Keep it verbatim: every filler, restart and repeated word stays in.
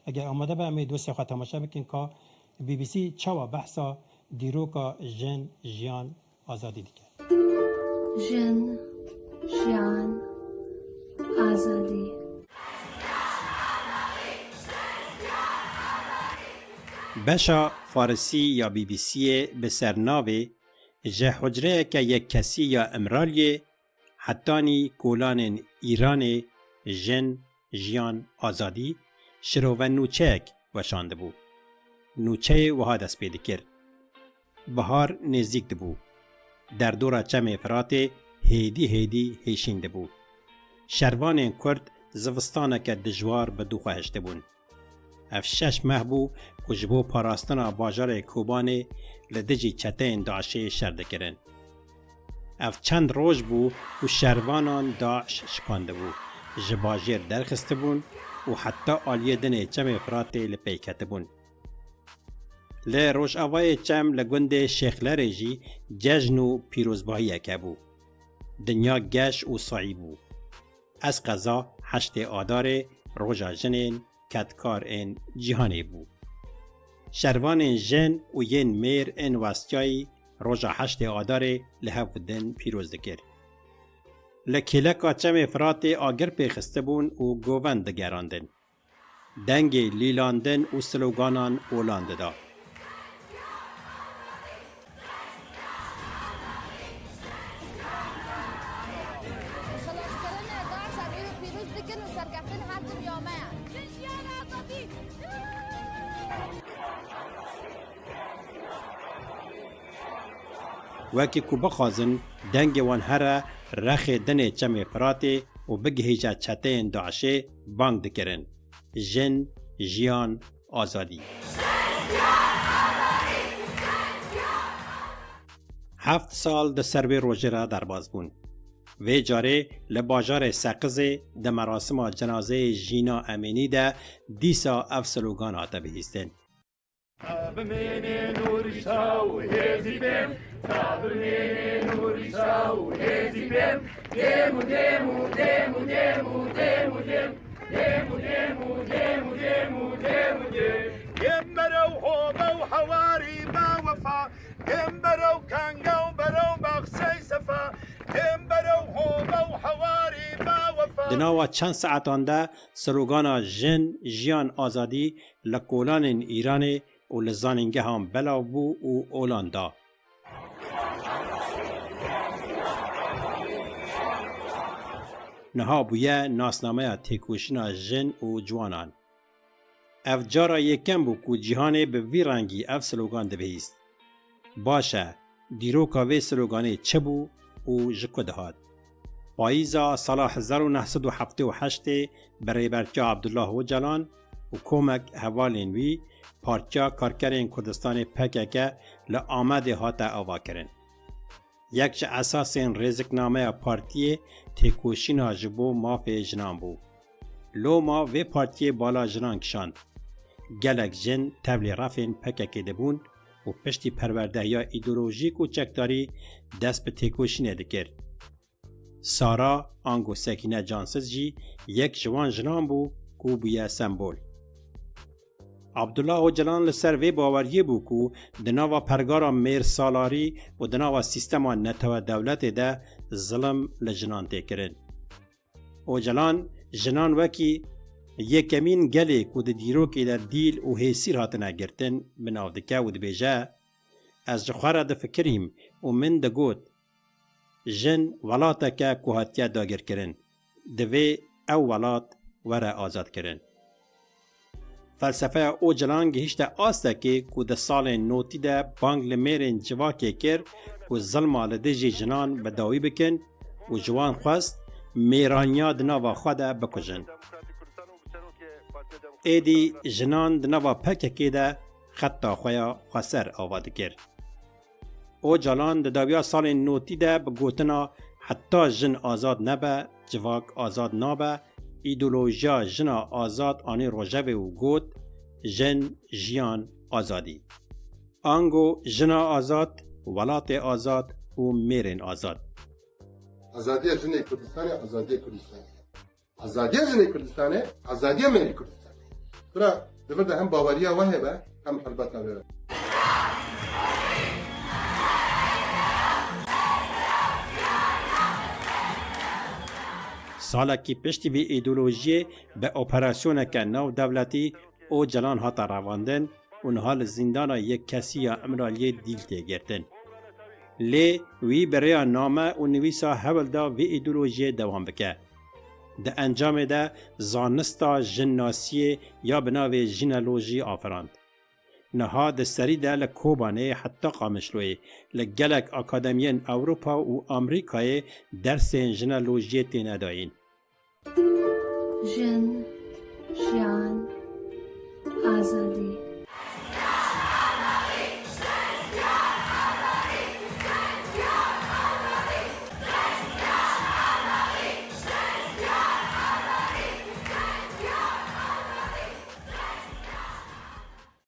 Eger amade be, em ê dosyaya xwe temaşe bikin ka B B C çawa behsa dîroka jin, jiyan, azadî dike. Jin, jiyan, azadî. Beşa Farisî ya B B C'yê bi sernavê Ji hucreyeke yekkesî ya Îmraliyê hetanî kolanên Îranê jin, jiyan, azadî şirove nûçeyek weşandibû. Nûçeyê wiha dest pê dikir. Bihar nêzdîk dibû. Derdora Çemê Firatê hêdî hêdî hêşîn dibû. Şervanên Kurd zivistaneke dijwar bi dû xwe hiştibûn. Ev şeş meh bû ku ji bo parastina bajarê Kobanê li dijî çeteyên DAIŞê şer dikirin. Ev çend roj bû ku şervanan DAIŞ şikandibû, ji bajêr derxistibûn û heta aliyê dinê Çemê Firatê li pey ketibûn. Li rojavayê Çem li gundê Şêxlerê jî cejn û pîrozbahiyeke bû. Dinya geş û sayî bû. Ez qeza heştê Adarê, roja jinên kedkar ên cîhanê bû. Şervanên jin û yên mêr ên westiyayî roja heştê Adarê li hev û din pîroz dikir. Li kêleka Çemê Firatê agir pê xistibûn û govend digerandin. Dengê lîlandin û sloganan olan dida. Xelaskirin DAIŞ em îro pîroz dikin û serkeftin her dinya me ye. Wekî ku bixwazin dengê wan here rexê dinê Çemê Firatê û bigihîje çeteyên DAIŞê, bang dikirin: Jin, jiyan, azadî. Heft sal di ser vê rojê re derbas bûn. Vê carê li bajarê Seqizê di merasima cenazeyê Jîna Emînî de dîsa ev slogan hate bihîstin. Bimînin û rîşa û hêzî bên, ta bimînin û rîşa û hêzî bên, dêm û dêm û dêm û dêm û dêm û dêm. Dêm û dêm û dêm û dêm û dêm û dêm. Dêm berew hobe û hewarî bawefa, dêm berew kanga û berew baxçey sefa, dêm berew hobe û hewarî bawefa. Di nava çend saetan de slogana jin, jiyan, azadî li kolanên Îranê û li zanîngehan belav bû û olan da. Niha bûye nasnameya têkoşîna jin û ciwanan. Ev cara yekem bû ku cîhanê bi vî rengî ev slogan dibihîst. Baş e, dîroka vê sloganê çi bû û ji ku dihat? Payîza sala hezar û neh sed û heftê û heştê bi rêbertiya Abdullah Ocalan û komek hevalên wî Partiya Karkerên Kurdistanê P K K li Amedê hate avakirin. Yek ji esasên rêziknameya partiyê têkoşîna ji bo mafê jinan bû. Loma vê partiyê bala jinan kişand. Gelek jin tevlî refên P K K dibûn û piştî perwerdehiya îdeolojîk û çekdarî dest bi têkoşînê dikir. Sara, ango Sekîne Cansiz jî yek ji wan jinan bû ku bûye sembol. Abdullah Ocalan li ser vê baweriyê bû ku di nava pergala mêrsalarî û di nava sîstema netewe dewletê de zilim li jinan tê kirin. Ocalan jinan wekî yekemîn gelê ku di dîrokê de dîl û hêsîr hatine girtin bi nav dike û dibêje, Ez ji xwe re difikirîm û min digot, jin welateke ku hatiye dagirkirin, divê ew welat were azadkirin. Felsefeya Ocalan gihîşte astekê ku di salên notî de bang li mêrên civakê kir ku zilma li dijî jinan bi dawî bikin û ji wan xwest mêraniya di nava xwe de bikujin. Êdî jinan di nava P K K de xeta xwe ya xweser ava dikir. Ocalan di dawiya salên notî de bi gotina "Heta jin azad nebe, civak azad nabe" îdeolojiya jina azad anî rojevê û got, "Jin, jiyan, azadî." Ango jina azad, welatê azad û mêrên azad. Azadiya jinê Kurdistanê, azadiya Kurdistanê. Azadiya jinê Kurdistanê, azadiya mêrê Kurdistanê. Bira, di vir de hem baweriya we hebe, hem helbeta wê. Salekî piştî vî îdeolojiyê bi operasyoneke navdewletî Ocalan hate revandin û niha li zîndana yekkesî ya Îmraliyê dîl tê girtin. Lê wî bi rêya name û nivîsa hewl da vê îdeolojiyê dewam bike. Di encamê de zanista jinnasiyê ya bi navê jineolojî afirand. Niha di serî de li Kobanê heta Qamişloyê li gelek akademiyên Ewropa û Amerîkayê dersên jineolojiyê têne dayîn. Jin, jiyan, azadî.